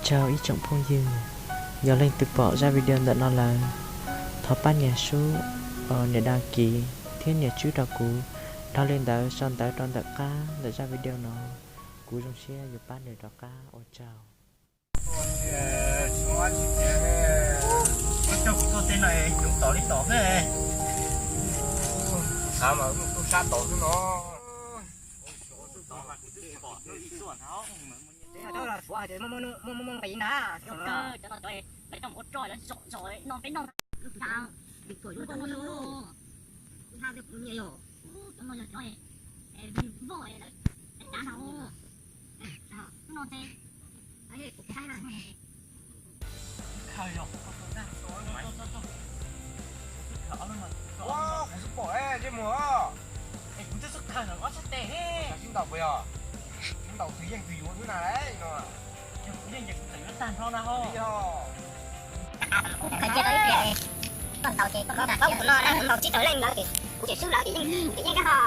Rau ib tsoom phooj ywg, yog leej twg pom zaj video ntawm no lawm, thov pab nias sub, nias đăng ký thiab nias tswb rau kuv. Dhau li ntawd sau ntawv rau ntawm qab ntawm zaj video no, kuv zoo siab yuav pab nws rov qab. Ua tsaug. Coj kuv tuaj teb no, cov tom li tom xwb. Xav mas tuaj sab tod xwb no. Kuv twb pom zej muag. Kuv twb xub khaws ntawm ob sab tes ne. Sib ntaus puas yog? Sib ntaus twg yeej twg yuav xwb na no. Koj ntaus ces koj paub kuv no na, kuv ntaus tsib rau leej lawm ces kuv tseem swb lawv ces yeej, yeej kab ho.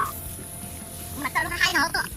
Kuv mam txawj lub haib no tuaj.